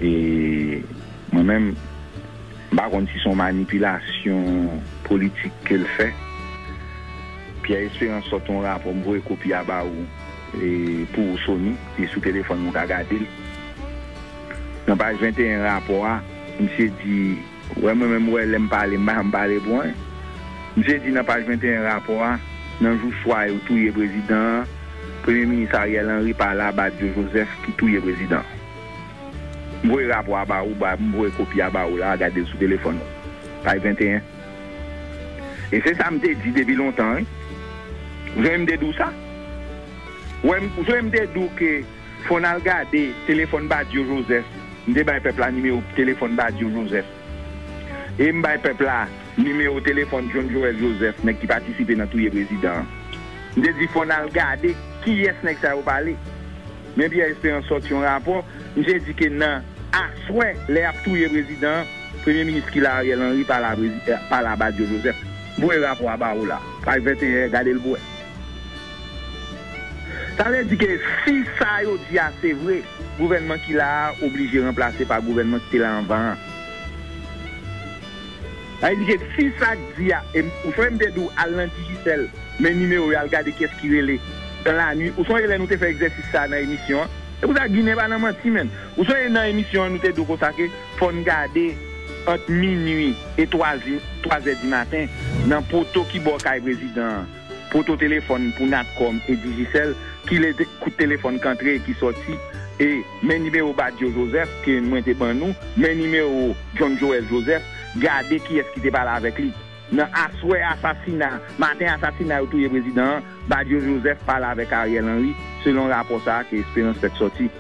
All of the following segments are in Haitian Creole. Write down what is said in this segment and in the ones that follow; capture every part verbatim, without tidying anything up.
E mwen menm, m pa konn si se yon manipilasyon politik ke l fè. Pierre Espérance sot yon rapò, m voye kopi a ba ou, e, pou ou, Sony, e sou telefòn nou ka gade l. Nan paj venteyen rapò a, misye di, wè, mwen menm, wè, lè m pale, m pa janm pale pou anyen. Misye di nan paj venteyen rapò a, nan jou swa yo touye prezidan an, Premye Minis Ariel Henry pale a Badio Joseph ki touye prezidan an. M voye rapò a ba ou, ba, m voye kopi a ba ou la, gade l sou telefòn ou. Paj venteyen. E se sa m te di depi lontan, wi. Ou sonje m te di w sa? Wè, m- ou sonje m te di w ke fò n al gade telefòn Badio Joseph. M te bay pèp la nimewo telefòn Badio Joseph. E m bay pèp la nimewo telefòn John Joel Joseph, nèg ki patisipe nan touye prezidan an. M te di fò n al gade kiyès nèg sa yo pale. Men Pierre Espérance sòti yon rapò, misye di ke nan aswè, lè y ap touye prezidan an, Premye Minis ki la, Ariel Henry, pale a prezi- eh, pale a Badio Joseph. M voye rapò a ba ou la. Paj venteyen, gade l pou wè. Sa vle di ke si sa yo di a se vre, gouvènman ki la a oblije ranplase pa gouvènman ki te la anvan an. Sa vle di ke si sa k di a, e m- ou sonje m te di w al nan Digicel, men nimewo yo, al gade kiyès ki rele dans la nuit. Ou sonje lè nou te fè egzèsis sa a nan emisyon an? Se pou sa Ginen pa nan manti, menn. Ou sonje nan emisyon an nou te di w konsa ke fò n gade ant minui e twa zi- twa zè di maten nan poto ki bò kay prezidan an, poto telefòn pou Natcom e Digicel, ki le te- kout telefòn k antre e ki sòti, e men nimewo Badio Joseph ke mwen te ban nou, men nimewo John Joel Joseph, gade kiyès ki te pale avèk li. Nan aswè asasina, maten asasina yo touye prezidan an, Badio Joseph pale avèk Ariel Henry, selon rapò sa a ke Esperans fèk sòti.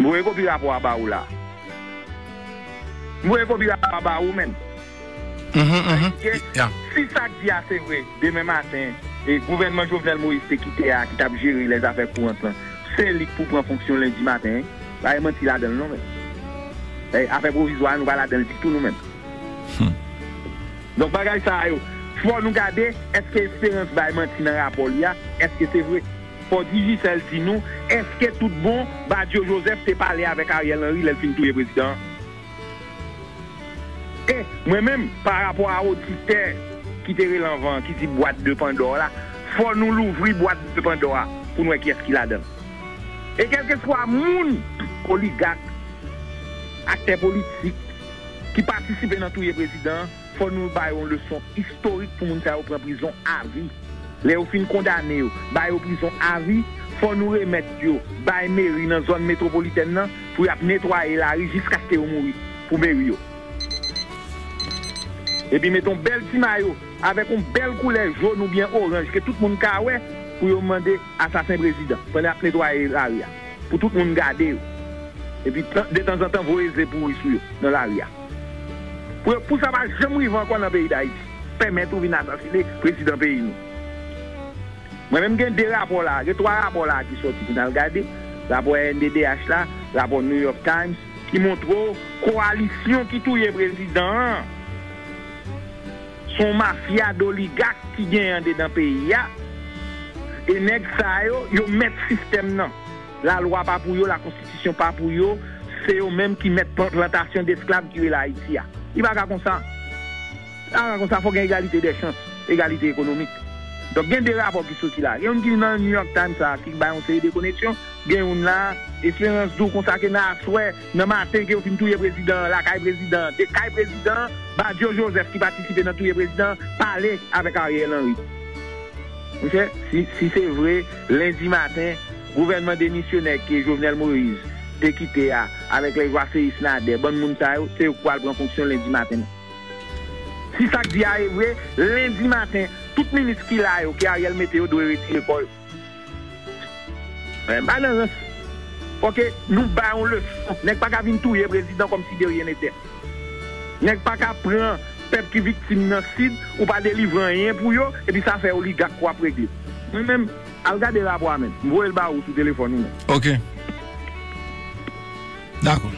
M voye kopi rapò a ba ou la. M voye kopi rapò a ba ou, menn. Mhm, mhm. Paske si sa k di a se vre, demen maten, e gouvènman Jovenel Moïse te kite a, ki t ap jere lèzafè kourant lan, se li k pou pran fonksyon lendi maten, wi. Pa gen manti ladan l non, menn. E, afè pwovizwa a, nou pa ladan l ditou, nou menm. Hmm. Donk, bagay sa a yo, fò nou gade, èske Esperans bay manti nan rapò li a? Èske se vre? Fò Digicel di nou, èske tout bon, Badio Joseph te pale avèk Ariel Henry lè l fin touye prezidan an? E, mwen menm, pa rapò a oditè ki te rele anvan an, ki di bwat de Pandò la, fò nou louvri bwat de Pandò a pou n wè kiyès ki ladan l. E kèlkeswa moun, oligak, aktè politik, ki patisipe nan touye prezidan an, fò nou ba yo yon leson istorik pou moun sa yo pran prizon avi. Lè yo fin kondane yo, ba yo prizon avi, fò nou remèt yo bay meri nan zòn metwopolitèn nan pou y ap netwaye lari jiskaske yo mouri pou meri yo. Epi mete yon bèl ti mayo avèk yon bèl koulè jòn oubyen oranj ke tout moun ka wè pou yo mande asasen prezidan pandan y ap netwaye lari a. Pou tout moun gade yo. Epi tan- detanzantan voye ze pouri sou yo nan lari a. Pou, pou sa pa janm rive ankò nan peyi Dayiti. Pèmèt ou vin asasine prezidan peyi nou. Mwen menm gen de rapò la, gen twa rapò la ki sòti pou n al gade. Rapò R N D D H la, rapò New York Times, ki montre w kowalisyon ki touye prezidan an. Se yon mafya doligak ki genyen andedan peyi a. E nèg sa yo, yo mèt sistèm nan. Lalwa pa pou yo, lakonstitisyon pa pou yo. Se yo menm ki mèt plan- plantasyon desklav ki rele Ayiti a. Li pa ka konsa. Li pa ka konsa, fò gen egalite dè chans, egalite ekonomik. Donk, gen de rapò ki soti la. Gen youn ki nan New York Times sa, ki bay yon seri de koneksyon. Gen youn la, Esperans di w konsa ke nan aswè, nan maten ke yo fin touye prezidan an, lakay prezidan an, de kay prezidan an, Badio Joseph ki patisipe nan touye prezidan an, pale avèk Ariel Henry. Monchè, si, si se vre, lendi maten, gouvènman demisyonè ke Jovenel Moïse te kite a, avèk lè Joasséus Nader, bann moun sa yo, se yo k pral pran fonksyon lendi maten nan. Si sa k di a e vre, lendi maten, tout minis ki la yo, ke Ariel mete yo, dwe retire kò yo. Men, pa nan rans. Fò ke nou ba yon leson. Nèg pa ka vin touye prezidan kòmsi de rien n'était. Nèg pa ka pran pèp ki viktim nan Sid, ou pa delivre anyen pou yo, epi sa fè oligak w ap regle. Mwen menm, al gade rapò a menm. M voye l ba ou sou telefòn ou menm. Ok. Dakò.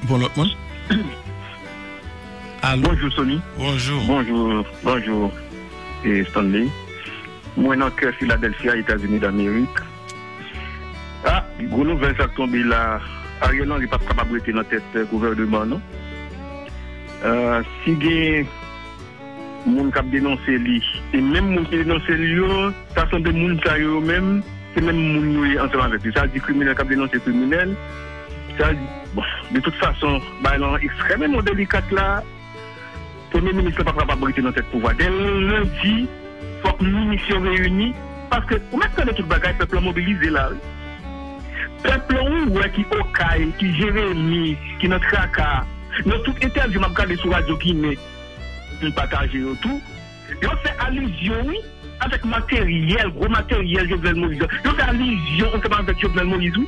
Bon, lòt moun? Alo? Bonjou, Sony. Bonjou. Bonjou, bonjou, e, Stanley. Mwen nan kè Filadèlfya, Etazini Damerik. Ah, gwo nouvèl sa k tonbe la, Ariel Henry p ap kapab rete nan tèt, eh, gouvènman an, non. Eh, si gen moun k ap denonse li, e menm moun ki denonse li yo, sa sanble moun sa yo, yo menm, se menm moun yo ye ansanm avèk li. Sa di kriminèl k ap denonse kriminèl. Sa di, bon, de tout fason, bagay lan ekstrèmeman delikat la. Premye minis lan p ap kapab rete nan tèt pouvwa. Dè lendi, fòk minis yo reyini, paske ou mèt tande tout bagay, pèp lan mobilize la, wi. Pèp lan ou wè ki Okay, ki Jeremi, ki nan traka. Nan tout entèvyou m ap gade sou radyo Ginen, m pataje yo tou. Yo fè alizyon, wi, avèk materyèl, gwo materyèl Jovenel Moïse. Yo fè alizyon ansanm avèk Jovenel Moïse, wi.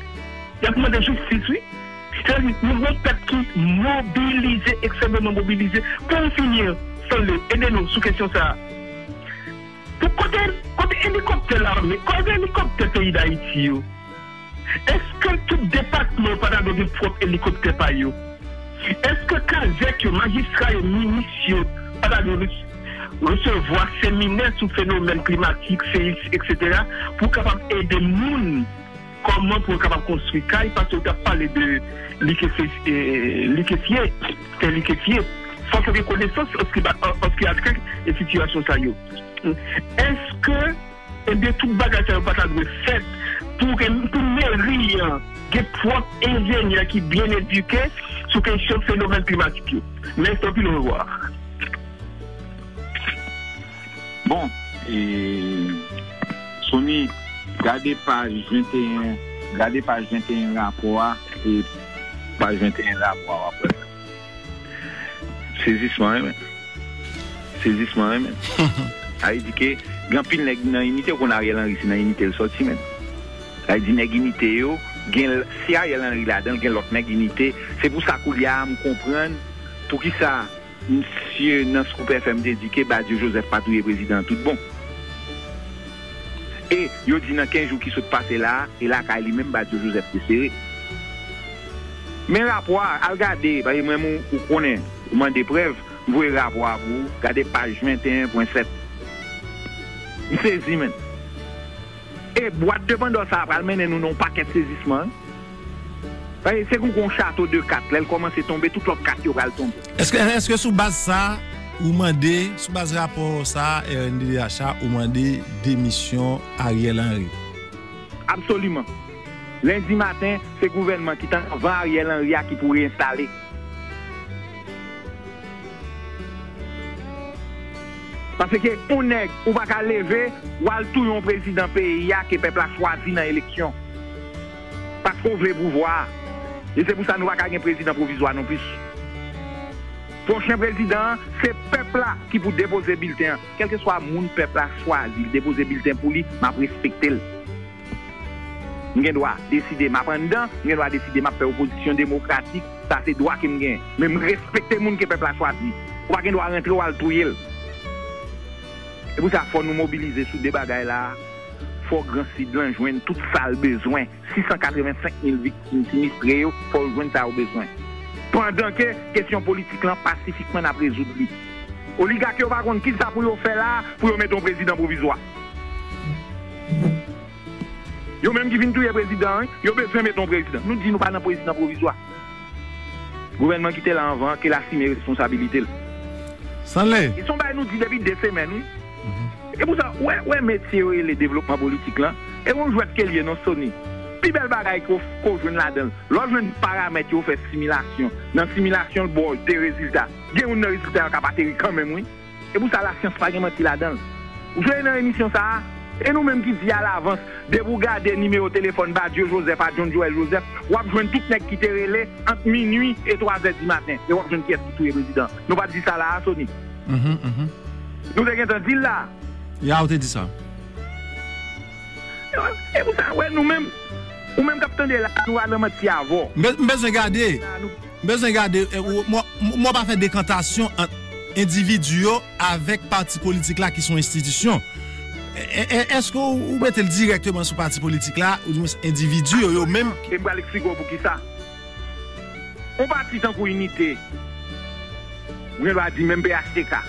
Y ap mande jistis, wi. Sètadi, nou gen yon pèp ki mobilize, ekstrèmeman mobilize. Pou m fini, Stanley, ede nou sou kesyon sa a. Pou kote, kote elikoptè lame, kote elikoptè peyi Dayiti yo? Èske tout depatman yo pa ta dwe gen pwòp elikoptè pa yo? Èske kazèk yo, majistra yo, minis yo pa ta dwe rese-, resevwa seminè sou fenomèn klimatik, seyis, etsetera, pou kapab ede moun kòman pou yo kapab konstwi kay, paske yo t ap pale de likefye-, eh, likefye, tè likefye. Fòk yo gen konesans an ce qui va, an, an ce qui a trait e sitiyasyon sa yo. Èske, ebyen, tout bagay sa yo pa ta dwe fèt pou gen, pou meri an gen pwòp enjenyè ki byen edike sou kesyon fenomèn klimatik yo? Mèsi anpil, orevwa. Bon, e, Sony, gade paj venteyen, gade paj venteyen rapò a, e paj venteyen rapò a, w ap wè. Sezisman, wi, men. Sezisman, wi, men. Sa vle di ke gen anpil nèg nan inite, ou konn Ariel Henry, se nan inite l sòti, men. Sa vle di nèg inite yo, gen, si Ariel Henry ladan l, gen lòt nèg inite. Se pou sa koulye a, m konprann poukisa Misye nan Scoop F M te di ke Badio Joseph pa touye prezidan an tout bon. E yo di nan kenz jou ki sot pase la a, e lakay li menm Badio Joseph te sere. Men rapò a, al gade, paske mwen menm ou, ou konnen, ou mande prèv, m voye rapò a pou ou, gade paj venteyen pwen sèt. M sezi, menn. E bwat de Pandò sa a pral mennen nou nan yon pakèt sezisman, wi. Paske se kou yon chato de kat, lè l kòmanse tonbe, tout lòt kat yo pral tonbe. Èske, èske sou baz sa a, ou mande, sou baz rapò sa a, R N D D H a, ou mande demisyon Ariel Henry? Absoliman. Lendi maten, se gouvènman ki t anvan Ariel Henry a ki pou reenstale. Paske yon nèg, ou pa ka leve, w al touye yon prezidan peyi a ke pèp la chwazi nan eleksyon. Paske w vle pouvwa a. E se pou sa nou pa ka gen prezidan pwovizwa non plis. Pwochen prezidan an, se pèp la ki pou depoze bilten an. Kèlkeswa moun pèp la chwazi, l depoze bilten pou li, m ap respekte l. M gen dwa deside m ap anndan, m gen dwa deside m ap fè opozisyon demokratik, sa se dwa ke m gen. Men m respekte moun ke pèp la chwazi. Ou pa gen dwa rantre w al touye l. Se pou sa fò nou mobilize sou de bagay la a. Fò Gran Sid lan jwenn tout sa l bezwen. Sis san katrevensenk mil viktim sinistre yo, fò yo jwenn sa yo bezwen. Pandan ke kesyon politik lan pasifikman n ap rezoud li. Oligak yo pa konn kisa pou yo fè la a pou yo mete yon prezidan pwovizwa. Yo menm ki vin touye prezidan an, yo bezwen mete yon prezidan. Nou di nou pa nan prezidan pwovizwa. Gouvènman ki te la anvan an, ke l asime responsabilite l. Stanley. E se yon bagay nou di depi de semèn, wi. Mhm. E pou sa, ou wè, ou wè metye yo rele devlopman politik lan, e yon jwèt ke l ye non, Sony. Pi bèl bagay ke w, ke w jwenn ladan l, lè w jwenn paramèt yo fè similasyon. Nan similasyon l ba w de rezilta. Gen youn nan rezilta yo k ap ateri kanmenm, wi. E pou sa lasyans pa gen manti ladan l. Ou jwe nan emisyon sa a, e nou menm ki di alavans, depi w gade nimewo telefòn Badio Joseph a John Joel Joseph, w ap jwenn tout nèg ki te rele ant minui e twazè di maten, e w ap jwenn kiyès ki touye prezidan. Nou pa t di sa la a, Sony? Mhm, mhm. Nou te gentan di l la. Ya, ou te di sa. E pou sa, wè, nou menm, ou menm k ap tande la, nou pa nan manti avè w. M be-, m bezwen gade. M bezwen gade, e, ou, mwen, mwen pa fè dekantasyon ant endividi yo avèk pati politik la ki se yon enstitisyon. E, e, e, èske ou, ou mete l dirèkteman sou pati politik la, oudimwens endividi yo, yo menm? E m pral eksplike w poukisa. Yon pati tankou Inite, ou gen dwa di menm P H T K.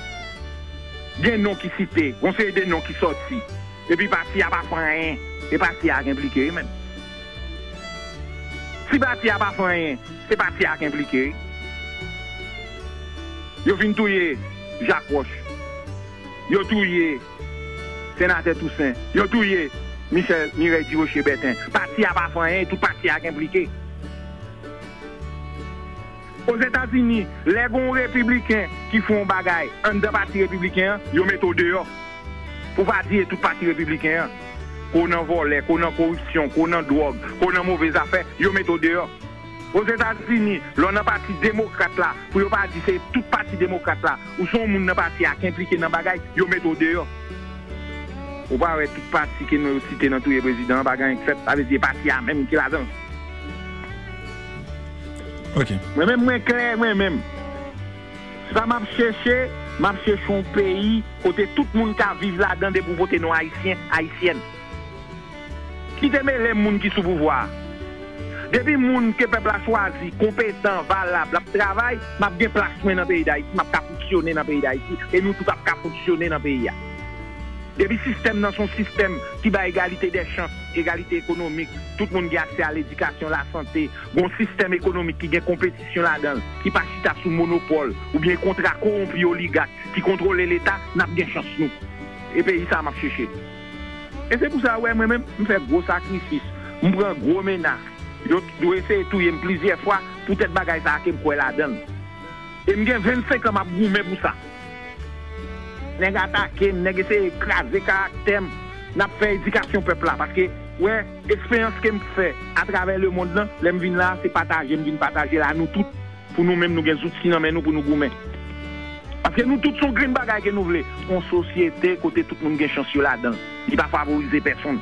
Gen non ki site, yon seri de non ki sòti. Epi pati a pa fè anyen. E pati a k enplike, wi, menm. Si pati a pa fè anyen, se pati a k enplike, wi. Yo fin touye Jacques Roche. Yo touye Senatè Toussaint. Yo touye Michel Mireille Durocher Bertin. Pati a pa fè anyen, tout pati a k enplike. Ozetazini, lè gen yon repibliken ki fè yon bagay anndan pati repibliken an, yo mete w deyò. Pou pa di e tout pati repibliken an. Ke w nan vòlè, ke w nan koripsyon, ke w nan dwòg, ke w nan move zafè, yo mete w deyò. Ozetazini, lè w nan pati demokrat la, pou yo pa di se tout pati demokrat la, ou se yon moun nan pati a k enplike nan bagay, yo mete w deyò. Ou pa wè tout pati ke nou site nan touye prezidan an, pa gen anyen k fèt, sa vle di e pati a menm ki ladan l. Ok. Mwen menm, mwen klè, mwen menm. Sa m ap chèche, m ap chèche yon peyi kote tout moun ka viv ladan depi w pote non ayisyen, ayisyèn. Kite mele m moun ki sou pouvwa a. Depi moun ke pèp la chwazi konpetan, valab, l ap travay, m ap gen plas mwen nan peyi Dayiti, m ap ka fonksyone nan peyi Dayiti, e nou tout ap ka fonksyone nan peyi a. Depi sistèm nan se yon sistèm ki bay egalite dè chans, egalite ekonomik, tout moun gen aksè a ledikasyon, lasante, gen yon sistèm ekonomik ki gen konpetisyon ladan l, ki pa chita sou monopòl oubyen kontra kowonpi oligak ki kontwole Leta, n ap gen chans nou. E peyi sa a m ap chèche. E se pou sa, ou wè, mwen menm, m fè gwo sakrifis, m pran gwo menas. Yo, yo eseye touye m plizyè fwa poutèt bagay sa a ke m kwè ladan l. E m gen vennsenk an m ap goumen pou sa. Nèg atake m, nèg eseye kraze karaktè m. N ap fè edikasyon pèp la, paske, wè, eksperyans ke m fè atravè lemonn nan, lè m vin la, se pataje m vin pataje l a nou tout, pou nou menm nou gen zouti nan men nou pou nou goumen. Paske nou tout se yon grenn bagay ke nou vle. Yon sosyete kote tout moun gen chans yo ladan l. Li pa favorize pèsonn.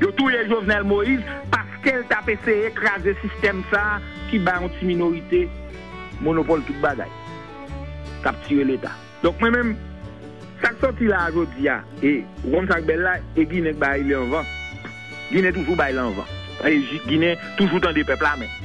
Yo touye Jovenel Moïse paske l t ap eseye kraze sistèm sa a ki bay yon ti minorite monopòl tout bagay, k ap tire Leta. Donk, mwen menm, sa k sòti la a jodi a, e ou konn sa k bèl la, e Ginen k bay li anvan. Ginen toujou bay li anvan. E Ginen toujou tande pèp la, men.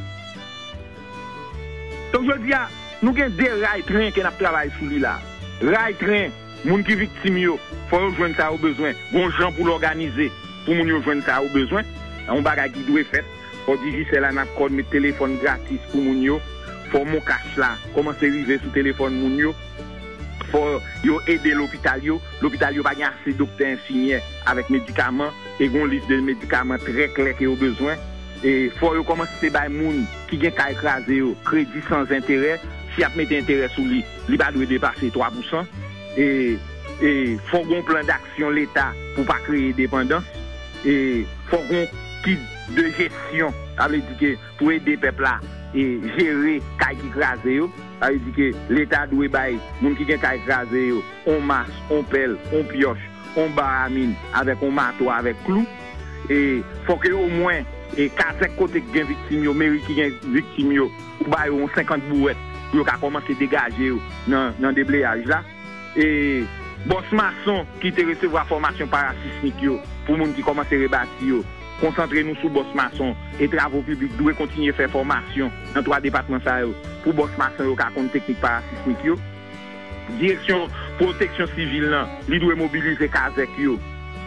Donk, jodi a, nou gen de ray tren ke n ap travay sou li la. Ray tren, moun ki viktim yo, fò yo jwenn sa yo bezwen. Gon jan pou l òganize pou moun yo jwenn sa yo bezwen. Yon bagay ki dwe fèt. Fò Digicel, Anaccord met telefòn gratis pou moun yo. Fò MonCash la kòmanse rive sou telefòn moun yo. Fò yo ede lopital yo. Lopital yo pa gen ase doktè, enfimyè avèk medikaman. E gon lis de medikaman trè klè ke yo bezwen. E fò yo kòmanse bay moun ki gen kay kraze yo kredi san enterè. Si y ap mete enterè sou li, li pa dwe depase twa pousan. E, e fò gon plan d'aksyon Leta pou pa kreye depandans. E fò gon kit de jesyon, sa vle di ke pou ede pèp la e jere kay ki kraze yo. Sa vle di ke Leta dwe bay moun ki gen kay kraze yo on mas, on pèl, on pyòch, on baramin, avèk on mato, avèk klou. E fò ke omwen e kazèk kote k gen viktim yo, meri ki gen viktim yo, ou ba yo on senkant bouwèt pou yo ka kòmanse degaje yo nan, nan debleyaj la. E bòs mason ki te resevwa fòmasyon parasismik yo pou moun ki kòmanse rebati yo, konsantre nou sou bòs mason e travo piblik dwe kontinye fè fòmasyon nan twa depatman sa yo pou bòs mason yo ka konn teknik parasismik yo. Direksyon Pwoteksyon Sivil lan, li dwe mobilize kazèk yo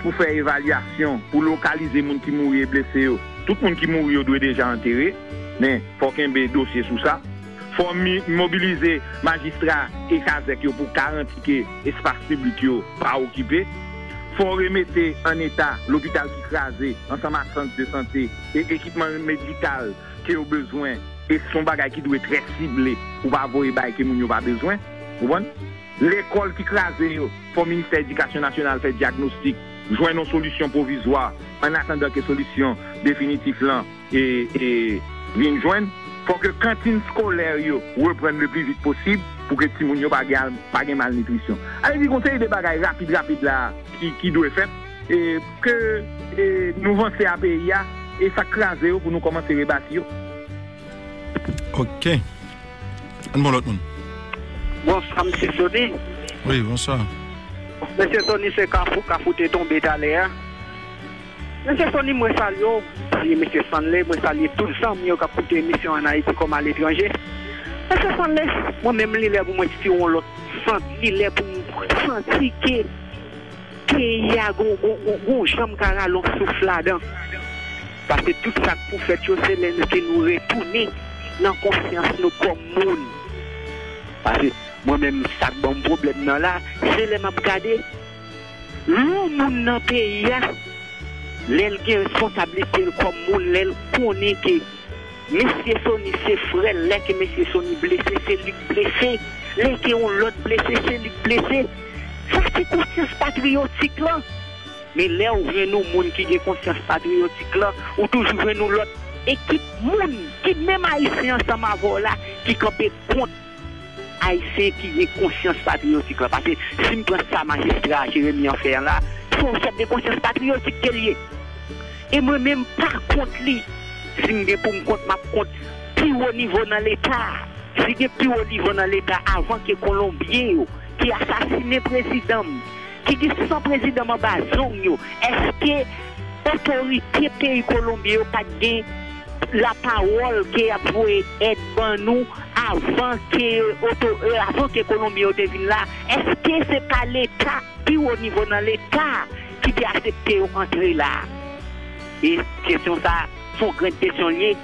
pou fè evalyasyon, pou lokalize moun ki mouri e blese yo. Tout moun ki mouri yo dwe deja antere, men fò kenbe dosye sou sa. Fò mi-, mobilize majistra e kazèk yo pou garanti ke espas piblik yo pa okipe. Fò remete an eta lopital ki kraze ansanm ak sant de sante e ekipman medikal ke yo bezwen. E se yon bagay ki dwe trè sible pou pa voye bagay ke moun yo pa bezwen. Ou konprann? Lekòl ki kraze yo, fò Ministè Edikasyon Nasyonal fè dyagnostik, jwenn yon solisyon pwovizwa, an atandan ke solisyon definitif lan e, e vin jwenn. Fò ke kantin skolè yo reprann le pli vit posib pou ke timoun yo pa gen, pa gen malnitrisyon. Sa vle di gon seri de bagay rapid, rapid la ki, ki dwe fèt, e ke, e nou vanse a peyi a, e sa k kraze yo pou nou kòmanse rebati yo. Ok. Ann bon lòt moun. Bonswa, mesye Sony. Wi, bonswa. Mesye Sony, se Kafou, Kafou te tonbe talè a. Mesye Sony, mwen salye w, salye mesye Stanley, mwen salye tout zanmi yo k ap koute emisyon An Ayiti kòm aletranje. Mesye Stanley, mwen menm li lè pou mwen tire yon lòt sant, li lè pou m santi ke peyi a gon, gon, gon, gon jan m ka rale yon souf ladan. Paske tout sa k pou fèt yo, se lè ke nou retounen nan konsyans nou kòm moun. Paske mwen menm, sa k ban m pwoblèm nan la, se lè m ap gade yon moun nan peyi a, lè l gen responsablite l kòm moun, lè l konnen ke mesye Sony se frè l, lè ke mesye Sony blese, se li k blese, lè ke yon lòt blese, se li k blese. Sa se konsyans patriyotik lan. Men lè w jwenn yon moun ki gen konsyans patriyotik lan, ou toujou jwenn yon lòt ekip moun ki menm ayisyen ansanm avè w la ki kanpe kont ayisyen ki gen konsyans patriyotik lan. Paske si m pran sa majistra Jeremi an fè an la, se yon chèf de konsyans patriyotik ke l ye. E mwen menm pa kont li. Si m gen pou m kont, m ap kont pi wo nivo nan Leta. Si gen pi wo nivo nan Leta avan ke Kolonbyen yo ki asasinen prezidan m, ki gen san prezidan m anba zong yo, èske otorite peyi Kolonbyen yo pa t gen lapawòl ke y ap voye èd ban nou avan ke oto-, avan ke Kolonbyen yo te vin la? Èske se pa Leta, pi wo nivo nan Leta ki te aksepte yo antre la? E kesyon sa, se yon grenn kesyon l ye.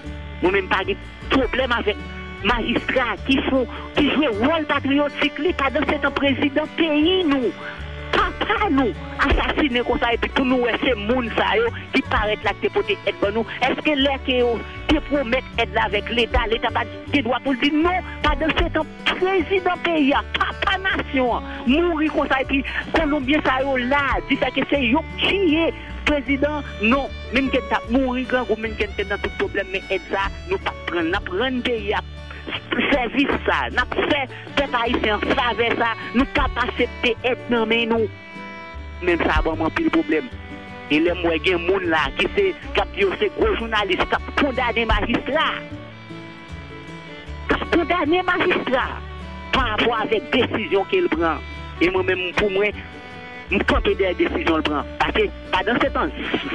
Mwen menm pa gen pwoblèm avèk majistra ki fon, ki jwe wòl patriyotik li pandan se tan prezidan peyi nou, papa nou, asasinen konsa, epi pou nou wè se moun sa yo ki parèt la ki te pote èd ban nou. Èske lè ke yo te pwomèt èd la avèk Leta, Leta pa t gen dwa pou l di non? Pandan se tan prezidan peyi a, papa nasyon an, mouri konsa, epi Kolonbyen sa yo la, di sa ke se yo k tiye prezidan. Non, menm ke n t ap mouri grangou, menm ke n te nan tout pwoblèm, men èd sa, nou p ap pran l. N ap rann peyi a sèvis sa, n ap fè pèp ayisyen an favè sa, nou p ap aksepte èd nan men nou. Menm sa ban m anpil pwoblèm. E lè m wè gen moun la ki se, k ap di yo se gwo jounalis, k ap kondane majistra, k ap kondane majistra pa rapò avèk desizyon ke l pran. E mwen menm, pou mwen, m kanpe dèyè desizyon l pran. Paske, pandan se tan,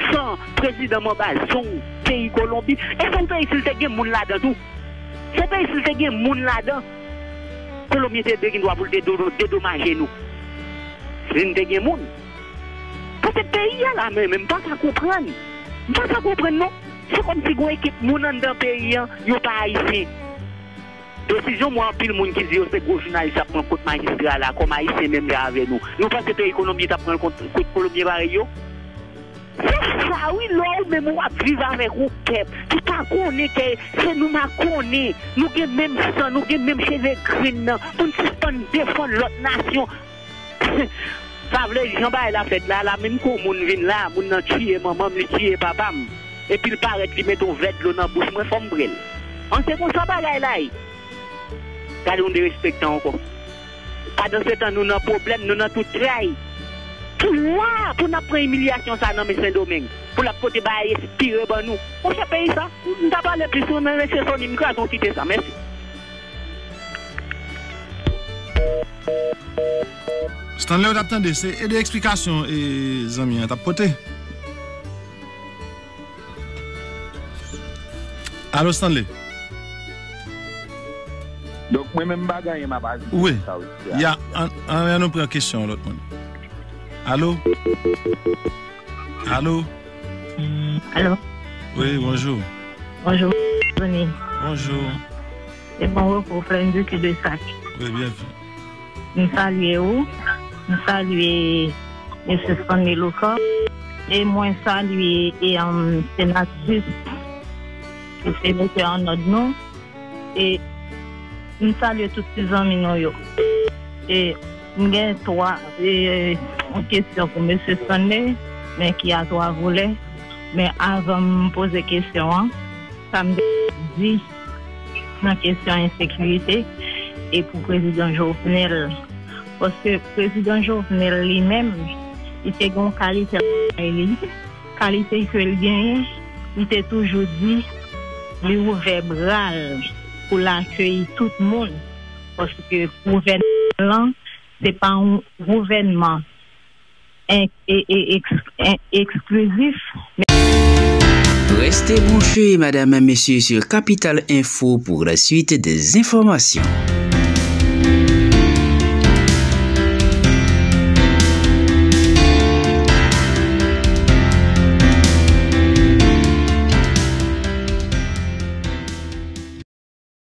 san prezidan m anba zong peyi Kolonbi, e se yon peyi si l te gen moun ladan tou. Se peyi si l te gen moun ladan, Kolonbyen te dwe gen dwa pou l te do-, dedomaje nou. Si n te gen moun. Poutèt peyi a la menm, m pa ka konprann. M pa ka konprann non. Se kòmsi gon ekip moun anndan peyi an, yo pa ayisyen. Desizyon mwen, anpil moun ki di yo se gwo jounalis ap pran kont majistra la, kòm ayisyen menm jan avè nou. Nou panse peyi Kolonbyen t ap pran l kont, kont Kolonbyen parèy yo? Se sa wi, lè ou menm ou ap viv avèk yon pèp ki pa konnen ke se nou makonnen, nou gen menm san, nou gen menm cheve grenn nan, pou n sispann defann lòt nasyon. Sa vle di jan bagay la fèt la, la menm kou moun vin la, moun nan tiye manman m, li tiye papa m, epi l parèt, li mete yon vè dlo nan bouch mwen, fò m pre l. An, se konsa bagay la ye. Gade yon derespektan ankò. Pandan se tan, nou nan pwoblèm, nou nan tout tray. Poukisa pou n ap pran imilyasyon sa nan men Sendomeng? Pou l ap pote bagay espire ban nou. Monchè, peyi sa, m ta pale plis, men mesye Sony, m kraze w kite sa. Mèsi. Stanley, ou t ap tande, se e de eksplikasyon, e, zanmi an t ap pote. Alo, Stanley. Donk, mwen menm, m pa gen anyen m ap ajoute sou sa ou di a. Ya, an, an, an nou pran kesyon lòt moun. Alo? Alo? Alo? Wi, bonjou. Bonjou, Tony. Bonjou. E bon repo, frè m, de ki de sak. Wi, byenvini. M salye ou. M salye mesye Stanley Loucor. E mwen salye, e, um, senatris, e senatè an nòd nou. E m salye tout ti zanmi nou yo. E m gen twa, e, yon kesyon pou mesye Stanley, men ki a twa volè. Men avan m poze kesyon an, sa m te di nan kesyon ensekirite e pou prezidan Jovenel. Paske prezidan Jovenel li menm, li te gen yon kalite nan kay li. Kalite ke l genyen, li te toujou di li ouvè bra l pou l akeyi tout moun. Paske gouvènman lan, se pa yon gouvènman en-, e-, e-, eks-, en-, eksklizif. Restez branchés, mesdames et messieurs, sur Capital Info pour la suite des informations.